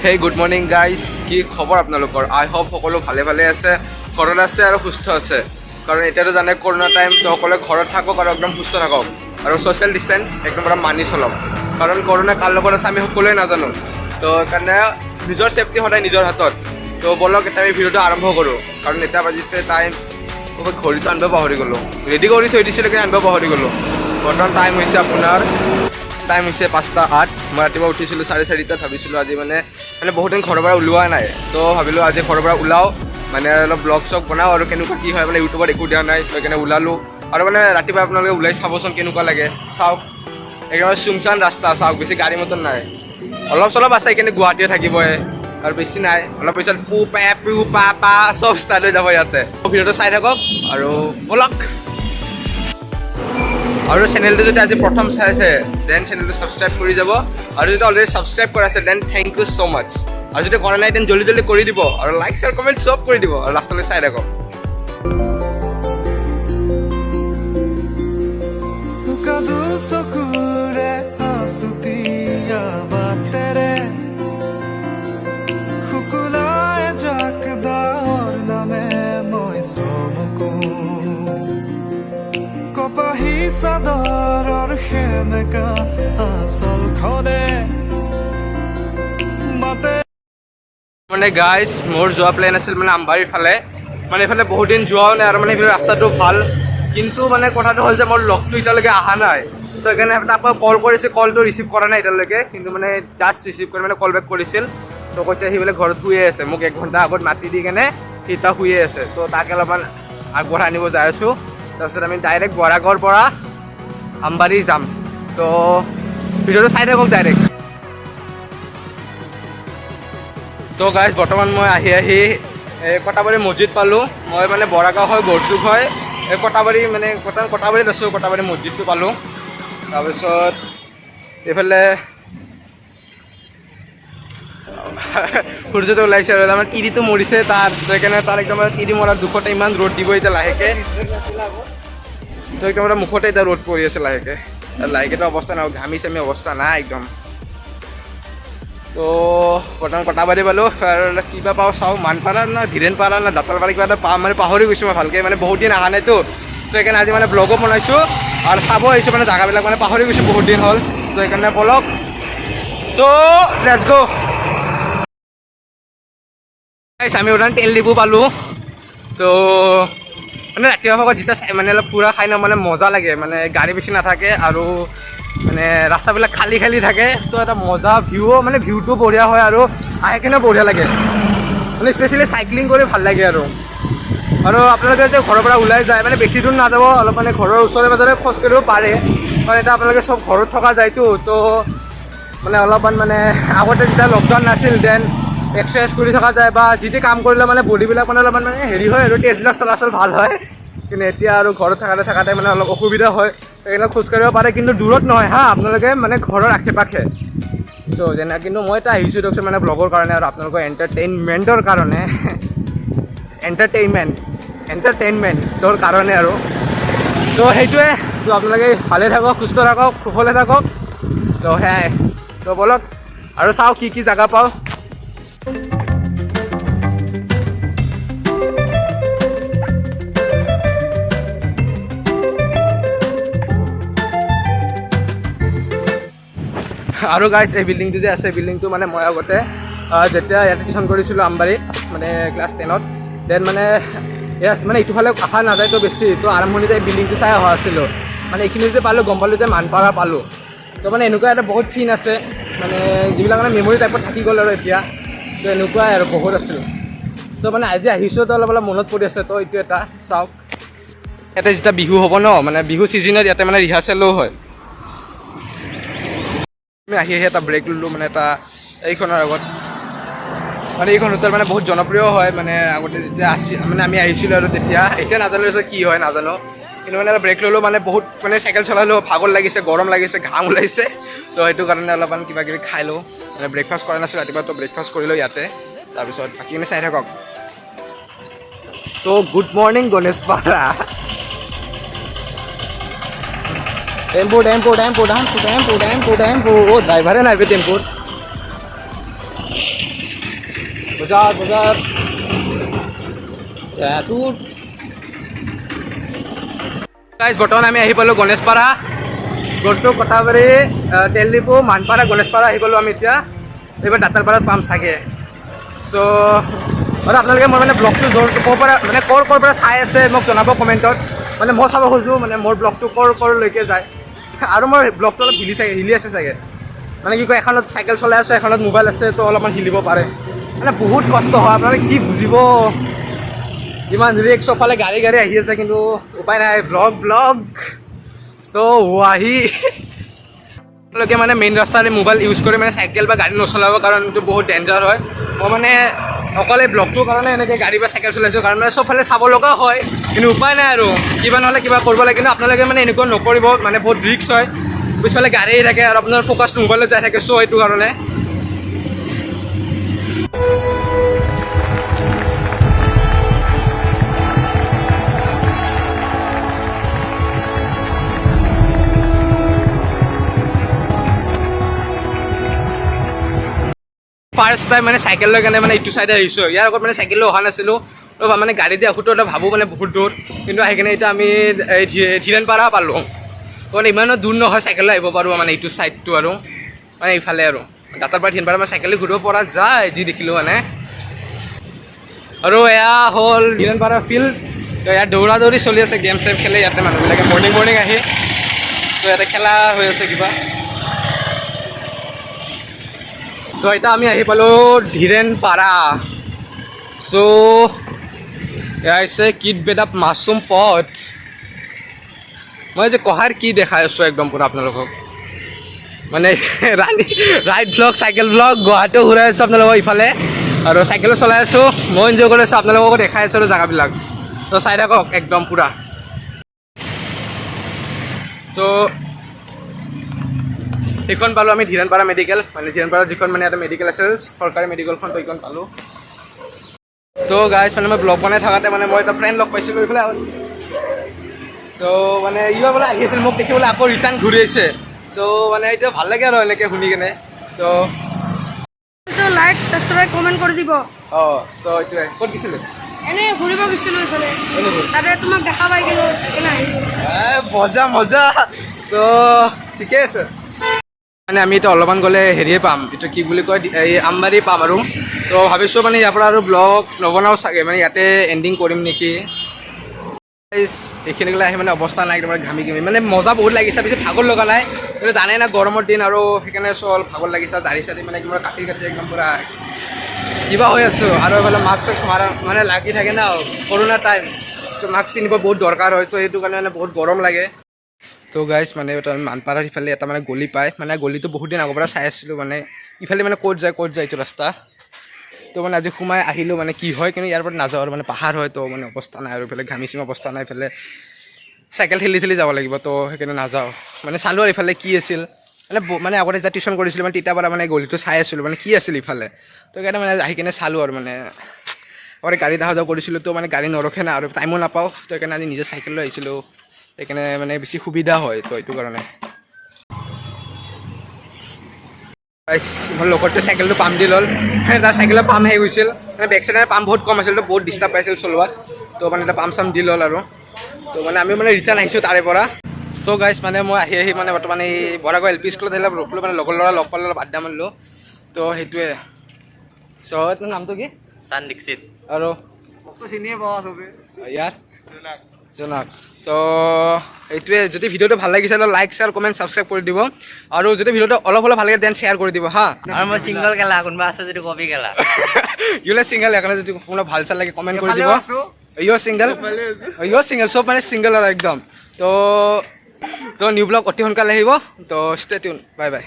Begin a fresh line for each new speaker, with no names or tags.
হেই, good morning guys. কি খবৰ আপোনালোকৰ? আই হোপ সকলো ভালে ভালে আছে, ঘৰত আছে আৰু সুস্থ আছে। কাৰণ এতিয়াতো জানে কৰোণা টাইম, তো সকলোৱে ঘৰত থাকক আৰু একদম সুস্থ থাকক আৰু ছ'চিয়েল ডিষ্টেঞ্চ একদম পুৰা মানি চলক। কাৰণ কৰোণা কাৰ লগত আছে আমি সকলোৱে নাজানো। তো সেইকাৰণে নিজৰ ছেফটি সদায় নিজৰ হাতত। তো ব'লক, এতিয়া আমি ভিডিঅ'টো আৰম্ভ কৰোঁ। কাৰণ এতিয়া বাজিছে টাইম, মই ঘড়ীটো আনিব পাহৰি গ'লোঁ। ৰেডি কৰি থৈ দিছিলোঁ, কিন্তু আনিব পাহৰি গ'লোঁ। বৰ্তমান টাইম হৈছে আপোনাৰ, টাইম হৈছে 5টা 8। মই ৰাতিপুৱা উঠিছিলোঁ 4:30টাত। ভাবিছিলোঁ আজি মানে মানে বহুত দিন ঘৰৰ পৰা ওলোৱা নাই, তো ভাবিলোঁ আজি ঘৰৰ পৰা ওলাওঁ, মানে অলপ ব্লগ চগ বনাওঁ আৰু কেনেকুৱা কি হয়। মানে ইউটিউবত একো দিয়া নাই, তো সেইকাৰণে ওলালোঁ। আৰু মানে ৰাতিপুৱা আপোনালোকে ওলাই চাবচোন কেনেকুৱা লাগে। চাওক, একদম চুমচান ৰাস্তা। চাওক, বেছি গাড়ী মটৰ নাই, অলপ চলপ আছে, কিন্তু গুৱাহাটীয়ে থাকিবই আৰু বেছি নাই। অলপ পিছত পু পে পু পা পা চব ষ্টাৰ্ট হৈ যাব ইয়াতে। ভিডিঅ'টো চাই থাকক আৰু ব'লক। আৰু চেনেলটো যদি আজি প্ৰথম চাইছে, then চেনেলটো ছাবস্ক্ৰাইব কৰি যাব। আৰু যদি অলৰেডি ছাবস্ক্ৰাইব কৰা আছে, then thank you so much। আৰু যদি কৰা নাই, then জল্দি জল্দি কৰি দিব আৰু লাইক, শ্বেয়াৰ, কমেণ্ট চব কৰি দিব আৰু লাষ্টলৈ চাই থাকক।
কাদু চকুৰে আছুতীয়া বাটেৰে শুকুলাই যাক ডাৱৰ নামে মই চমকো, কপাহী চাদৰৰ সেমেকা আচলখনে মাতে।
মানে গাইজ, মোৰ যোৱা প্লেন আছিল মানে আমবাৰীৰ ফালে। মানে এইফালে বহুত দিন যোৱাও নাই আৰু মানে সেইফালে ৰাস্তাটো ভাল। কিন্তু মানে কথাটো হ'ল যে মোৰ লগটো এতিয়ালৈকে অহা নাই। চ' সেইকাৰণে তাক মই কল কৰিছোঁ, কলটো ৰিচিভ কৰা নাই এতিয়ালৈকে। কিন্তু মানে জাষ্ট ৰিচিভ কৰি মানে কল বেক কৰিছিল। তো কৈছে সি বোলে ঘৰত শুয়ে আছে। মোক এক ঘণ্টা আগত মাতি দি কেনে সি এতিয়া শুয়ে আছে। তো তাকে অলপমান আগবঢ়াই আনিব যাই আছোঁ। তাৰপিছত আমি ডাইৰেক্ট বৰাগাঁৱৰ পৰা আমবাৰী যাম। তো ভিডিঅ'টো চাই থাকক ডাইৰেক্ট। তো গাইজ, বৰ্তমান মই আহি আহি এই কটাবাৰী মছজিদ পালোঁ। মই মানে বৰাগাঁও হৈ গড়চুক হৈ এই কটাবাৰী, মানে কটাবাৰীত আছোঁ। কটাবাৰী মছজিদটো পালোঁ। তাৰপিছত এইফালে সূৰ্যটো ওলাইছে আৰু তাৰমানে তিৰিটো মৰিছে তাত। তো সেইকাৰণে তাৰ একদম তিৰি মৰাৰ দুখতে ইমান ৰ'দ দিব এতিয়া লাহেকৈ। তো একদম এটা মুখতে এতিয়া ৰ'দ পৰি আছে লাহেকৈ। লাহেকেতো অৱস্থা নাই, ঘামি চামি অৱস্থা নাই একদম। তো বৰ্তমান কটাবাৰী পালোঁ আৰু কিবা পাওঁ চাওঁ। মানপাৰা না ধীৰেণপাৰা না দাঁতালপাৰা কিবা এটা পাম, মানে পাহৰি গৈছোঁ মই ভালকৈ। মানে বহুত দিন অহা নাইতো, তো সেইকাৰণে আজি মানে ব্লগো বনাইছোঁ আৰু চাব আহিছোঁ। মানে জেগাবিলাক মানে পাহৰি গৈছোঁ, বহুত দিন হ'ল। চ' সেইকাৰণে ব'লক। চ' let's go. আমি বৰ্তমান তেল ডিপু পালোঁ। তো মানে ৰাতিপুৱা ভাগত যেতিয়া মানে অলপ ফুৰা খাই ন, মানে মজা লাগে। মানে গাড়ী বেছি নাথাকে আৰু মানে ৰাস্তাবিলাক খালী খালী থাকে। তো এটা মজা ভিউও, মানে ভিউটো বঢ়িয়া হয় আৰু আহি কেনে বঢ়িয়া লাগে। মানে স্পেচিয়েলি চাইক্লিং কৰি ভাল লাগে। আৰু আৰু আপোনালোকে যে ঘৰৰ পৰা ওলাই যায়, মানে বেছি দূৰ নাযাব, অলপ মানে ঘৰৰ ওচৰে পাজৰে খোজকাঢ়িব পাৰে। কাৰণ এতিয়া আপোনালোকে চব ঘৰত থকা যায়তো। তো মানে অলপমান মানে আগতে যেতিয়া লকডাউন নাছিল, then exercise কৰি থকা যায় বা যি টি কাম কৰিলে মানে বডিবিলাক মানে অলপমান মানে হেৰি হয় আৰু তেজবিলাক চলাচল ভাল হয়। কিন্তু এতিয়া আৰু ঘৰত থাকাতে থাকাতে মানে অলপ অসুবিধা হয়। সেইকাৰণে খোজকাঢ়িব পাৰে, কিন্তু দূৰত নহয় হা, আপোনালোকে মানে ঘৰৰ আশে পাশে। চ' যেনে কিন্তু মই এতিয়া আহিছোঁ দিয়কচোন, মানে ব্লগৰ কাৰণে আৰু আপোনালোকৰ এণ্টাৰটেইনমেণ্টৰ কাৰণে, এণ্টাৰটেইনমেণ্টৰ কাৰণে আৰু। তো সেইটোৱে। তো আপোনালোকে ভালে থাকক, সুস্থ থাকক, কুশলে থাকক। তো সেয়াই। তো ব'লক আৰু চাওঁ কি কি জেগা পাওঁ। আৰু গাইজ, এই বিল্ডিংটো যে আছে, বিল্ডিংটো মানে মই আগতে যেতিয়া ইয়াতে টিউশ্যন কৰিছিলোঁ আমবাৰীত, মানে ক্লাছ 10ত, then মানে ইয়াত মানে ইটোফালে অহা নাযায়তো বেছি। তো আৰম্ভণিতে এই বিল্ডিংটো চাই অহা আছিলোঁ। মানে এইখিনি যে পালোঁ, গম পালোঁ যে মানপাৰা পালোঁ। তো মানে এনেকুৱা এটা বহুত চিন আছে, মানে যিবিলাক মানে মেমৰি টাইপত থাকি গ'ল আৰু এতিয়া। তো এনেকুৱাই আৰু বহুত আছিল। চ' মানে আজি আহিছোঁ, তো অলপ অলপ মনত পৰি আছে। তো এইটো এটা চাওক, ইয়াতে যেতিয়া বিহু হ'ব ন, মানে বিহু ছিজনত ইয়াতে মানে ৰিহাৰ্চেলো হয়। আমি আহি আহি এটা ব্ৰেক ল'লোঁ, মানে এটা এইখনৰ আগত। মানে এইখন হোটেল মানে বহুত জনপ্ৰিয় হয়। মানে আগতে যেতিয়া মানে আমি আহিছিলোঁ আৰু তেতিয়া, এতিয়া নাজানো যে কি হয় নাজানো। কিন্তু মানে এটা ব্ৰেক ল'লোঁ, মানে বহুত মানে চাইকেল চলালোঁ, ভাগৰ লাগিছে, গৰম লাগিছে, ঘাম ওলাইছে। তো সেইটো কাৰণে অলপমান কিবা কিবি খাই লওঁ। মানে ব্ৰেকফাষ্ট কৰা নাছিলোঁ ৰাতিপুৱা, তো ব্ৰেকফাষ্ট কৰিলোঁ ইয়াতে। তাৰপিছত বাকীখিনি চাই থাকক। তো good morning Ganeshpara. Tempo, tempo, tempo, tempo, tempo, tempo, tempo. অ' ড্ৰাইভাৰে নাই বে টেম্পুত। বজাৰ বজাৰ। গাইজ, বৰ্তমান আমি আহি পালোঁ গণেশপাৰা, গড়চুক, কটাবাৰী, তেলডিপু, মানপাৰা, গণেশপাৰা আহি গ'লোঁ আমি এতিয়া। এইবাৰ দাঁতালপাৰাত পাম চাগে। চ' আৰু আপোনালোকে মোৰ মানে ব্লগটো য'ৰ ক'ৰ পৰা মানে ক'ৰ ক'ৰ পৰা চাই আছে মোক জনাব কমেণ্টত। মানে মই চাব খোজোঁ মানে মোৰ ব্লগটো ক'ৰ ক'ৰলৈকে যায়। আৰু মোৰ ব্লগটো অলপ হিলি চাগে, হিলি আছে চাগে। মানে কি কয়, এখনত চাইকেল চলাই আছোঁ, এখনত মোবাইল আছে, তো অলপমান হিলিব পাৰে। মানে বহুত কষ্ট হয়, আপোনালোকে কি বুজিব, ইমান ৰিক্স। চবফালে গাড়ী গাড়ী আহি আছে, কিন্তু উপায় নাই, ব্লগ ব্লগ। চ' আহি আপোনালোকে মানে মেইন ৰাস্তাৰে মোবাইল ইউজ কৰি মানে চাইকেল বা গাড়ী নচলাব, কাৰণ এইটো বহুত ডেঞ্জাৰ হয়। মই মানে অকল এই ব্লগটোৰ কাৰণে এনেকৈ গাড়ী বা চাইকেল চলাইছোঁ, কাৰণ মানে চবফালে চাব লগা হয়, কিন্তু উপায় নাই আৰু কিবা নহ'লে কিবা কৰিব লাগে। কিন্তু আপোনালোকে মানে এনেকুৱা নকৰিব, মানে বহুত ৰিক্স হয়। পিছফালে গাড়ী আহি থাকে আৰু আপোনাৰ ফ'কাছটো মোবাইলত যাই থাকে। চ' সেইটো কাৰণে ফাৰ্ষ্ট টাইম মানে চাইকেল লৈ কেনে মানে ইটো চাইডে আহিছোঁ। ইয়াৰ আগত মানে চাইকেল লৈ অহা নাছিলোঁ। তো মানে গাড়ী দি আহোঁতে এটা ভাবোঁ মানে বহুত দূৰ, কিন্তু আহি কেনে এতিয়া আমি এই ধীৰেণপাৰা পালোঁ। তো মানে ইমানো দূৰ নহয়, চাইকেল লৈ আহিব পাৰোঁ মানে এইটো চাইডটো আৰু মানে ইফালে আৰু দাঁতৰ পৰা ধীৰেণপাৰা মানে চাইকেল ঘূৰিব পৰা যায়, যি দেখিলোঁ মানে। আৰু এয়া হ'ল ধীৰেণপাৰা ফিল্ড। তো ইয়াত দৌৰা দৌৰি চলি আছে, গেম চেম খেলে ইয়াতে মানুহবিলাকে মৰ্ণিং মৰ্ণিং আহি। তো ইয়াতে খেলা হৈ আছে কিবা। তো এতিয়া আমি আহি পালোঁ ধীৰেণপাৰা। চ' এয়া হৈছে কিট বেদাপ মাছৰুম পথ। মই যে কহাৰ কি দেখাই আছোঁ একদম পূৰা আপোনালোকক, মানে ৰাণী ৰাইড ব্লগ, চাইকেল ব্লগ, গুৱাহাটীও ঘূৰাই আছোঁ আপোনালোকক ইফালে আৰু চাইকেলো চলাই আছোঁ, মই এনজয় কৰি আছোঁ, আপোনালোককো দেখাই আছোঁ আৰু জেগাবিলাক। তো চাই থাকক একদম পূৰা। চ' সেইখন পালোঁ আমি ধীৰেণপাৰা মেডিকেল, মানে ধীৰেণপাৰা যিখন মানে এটা মেডিকেল আছিল, চৰকাৰী মেডিকেলখন, তো এইখন পালোঁ। তো গাইজ, মানে মই ব্লগ বনাই থাকোঁতে মানে মই এটা ফ্ৰেণ্ড লগ পাইছিলোঁ এইফালে। চ' মানে ইও বোলে আহি আছিল, মোক দেখিবলৈ আকৌ ৰিটাৰ্ণ ঘূৰি আহিছে। চ' মানে এতিয়া ভাল লাগে আৰু এনেকৈ শুনি কেনে। চ'
লাইক, ছাবস্ক্ৰাইব, কমেণ্ট কৰি দিব।
অঁ, চ' এইটোৱে। ক'ত গৈছিলে?
এনেই ঘূৰিব গৈছিলোঁ এইফালে, তাতে তোমাক দেখা পাই গ'লো, সেইকাৰণে আহিলোঁ।
এ মজা মজা। চ' ঠিকে আছে। মানে আমি এতিয়া অলপমান গ'লে হেৰিয়ে পাম, এইটো কি বুলি কয়, এই আমবাৰী পাম আৰু। তো ভাবিছোঁ মানে ইয়াৰ পৰা আৰু ব্লগ নবনাওঁ চাগে, মানে ইয়াতে এণ্ডিং কৰিম নেকি। এইখিনি গ'লে আহি মানে অৱস্থা নাই, একদম ঘামি ঘামি মানে মজা বহুত লাগিছে, বেছি ভাগৰ লগা নাই, কিন্তু জানে না গৰমৰ দিন আৰু সেইকাৰণে চ' অলপ ভাগৰ লাগিছে। দাড়ি চাড়ি মানে একদম কাটি কাটি একদম পূৰা কিবা হৈ আছোঁ। আৰু এইফালে মাস্ক চাস্ক মাৰা মানে লাগি থাকে না, কৰোণা টাইম, চ' মাস্ক পিন্ধিব বহুত দৰকাৰ হয়। চ' সেইটো কাৰণে মানে বহুত গৰম লাগে। তো গাইজ, মানে এটা মানপাৰাৰ ইফালে এটা মানে গলি পায়, মানে গলিটো বহুত দিন আগৰ পৰা চাই আছিলোঁ, মানে ইফালে মানে ক'ত যায় ক'ত যায় এইটো ৰাস্তা। তো মানে আজি সোমাই আহিলোঁ, মানে কি হয়, কিন্তু ইয়াৰ পৰা নাযাওঁ আৰু, মানে পাহাৰ হয়, তো মানে অৱস্থা নাই আৰু ইফালে ঘামি চামি অৱস্থা নাই, ইফালে চাইকেল ঠেলি ঠেলি যাব লাগিব, তো সেইকাৰণে নাযাওঁ। মানে চালোঁ আৰু ইফালে কি আছিল, মানে মানে আগতে যেতিয়া টিউশ্যন কৰিছিলোঁ, মানে তেতিয়াৰ পৰা মানে গলিটো চাই আছিলোঁ, মানে কি আছিল ইফালে। তো সেইকাৰণে মানে আহি কিনে চালোঁ আৰু। মানে আগতে গাড়ীত অহা যোৱা কৰিছিলোঁ, তো মানে গাড়ী নৰখে না আৰু টাইমো নাপাওঁ, তো সেইকাৰণে আজি নিজে চাইকেল লৈ আহিছিলোঁ, সেইকাৰণে মানে বেছি সুবিধা হয়, তো এইটো কাৰণে। গাইছ, মোৰ লগৰটোৱে চাইকেলটো পাম্প দি ল'ল। তাৰ চাইকেলৰ পাম্প শেষ হৈছিল, মানে বেক চাইডে পাম্প বহুত কম আছিল, তো বহুত ডিষ্টাৰ্ব পাইছিল চলোৱাত, তো মানে এটা পাম্প চাম্প দি ল'ল আৰু। তো মানে আমি মানে ৰিটাৰ্ণ আহিছোঁ তাৰে পৰা। চ' গাইছ, মানে মই আহি আহি মানে বৰ্তমান এই বৰাগাঁও এল পি স্কুলত আহিলে ৰখিলোঁ, মানে লগৰ ল'ৰা লগ পালোঁ, অলপ আড্ডা মাৰিলোঁ, তো সেইটোৱে। চ' তোমাৰ নামটো কি?
চান দীক্ষিত।
আৰু?
মোকতো চিনিয়ে পাওঁ চবে।
ইয়াৰ জোনাক। তো এইটোৱে, যদি ভিডিঅ'টো ভাল লাগিছে লাইক, শ্বেয়াৰ, কমেণ্ট, ছাবস্ক্ৰাইব কৰি দিব আৰু যদি ভিডিঅ'টো অলপ অলপ ভাল লাগে then share কৰি দিব হা।
আৰু মই চিংগল কেলা, কোনোবা আছে যদি কবি কেলা।
ইউলে চিংগল, সেইকাৰণে যদি কোনোবা ভাল চাল লাগে কমেণ্ট কৰি দিব। ইয়ো চিংগল, ইয়ো চিংগল, চব মানে চিংগল আৰু একদম। তো তো নিউ ব্লগ অতি সোনকালে আহিব, তো ষ্টে টিউন, বাই বাই।